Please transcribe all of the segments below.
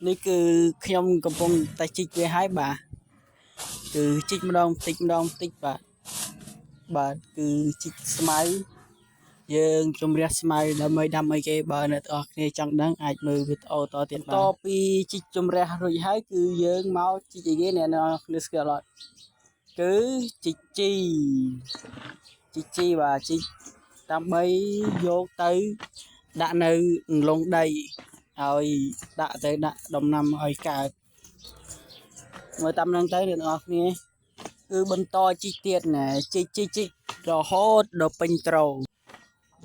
នេះគឺខ្ញុំកំពុងតែជីកវាហើយបាទគឺជីកម្ដងបន្តិចម្ដងបន្តិចបាទបាទគឺជីកស្មៅយើងជំរះស្មៅដើម្បីដាំអីគេបើអ្នកទាំងអស់គ្នាចង់ដឹងអាចមើលវីដេអូតទៀតបាទបន្ទាប់ពីជីកជំរះរួចហើយគឺយើងមកជីកអីគេអ្នកទាំងអស់គ្នាស្គាល់អត់គឺជីកជីជីកជីបាទជីកដើម្បីយកទៅដាក់នៅអន្លង់ដីឲ្យដាក់ទៅដាក់ដំណាំឲ្យកើតមើលតាមនឹងទៅអ្នកទាំងអស់គ្នាគឺបន្តជីកទៀតណែជីកជីកជីករហូតដល់ពេញត្រូ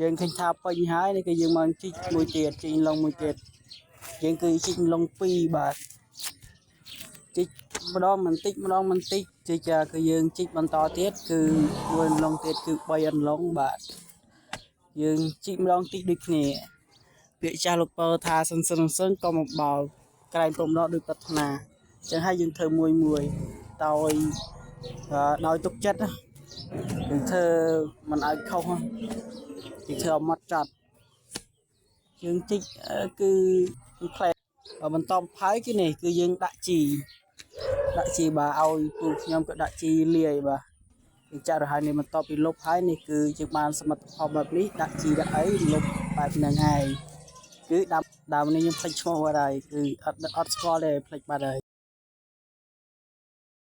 យើងឃើញថាពេញហើយនេះគឺយើងមកជីកមួយទៀតជីកឡុងមួយទៀតយើងគឺជីកឡុង2បាទជីកម្ដងបន្តិចម្ដងបន្តិចជីកគឺយើងជីកបន្តទៀតគឺមួយអន្លង់ទៀតគឺ3អន្លង់បាទយើងជីកម្ដងតិចដូចគ្នាពាក្យចាស់លោកពើថាសិនសិនសិនក៏មកបោលក្រែងព្រំដកដោយប្រាថ្នាអញ្ចឹងហើយយើងធ្វើមួយមួយដោយដោយទុកចិត្តណាយើងធ្វើមិនឲ្យខុសណាយើងធ្វើឲ្យម៉ត់ចត់យើងជីកគឺផ្លែបន្តហើយគឺនេះគឺយើងដាក់ជីដាក់ជីបាទឲ្យពូខ្ញុំក៏ដាក់ជីលាយបាទយើងចាក់រហើយនេះបន្ទាប់ពីលុបហើយនេះគឺយើងបានសមិទ្ធផលបែបនេះដាក់ជីដាក់អីលុបបែបហ្នឹងឯងគឺដើមដើមនេះខ្ញុំភ្លេចឈ្មោះបាត់ហើយគឺអត់អត់ស្គាល់ទេភ្លេចបាត់ហើយ។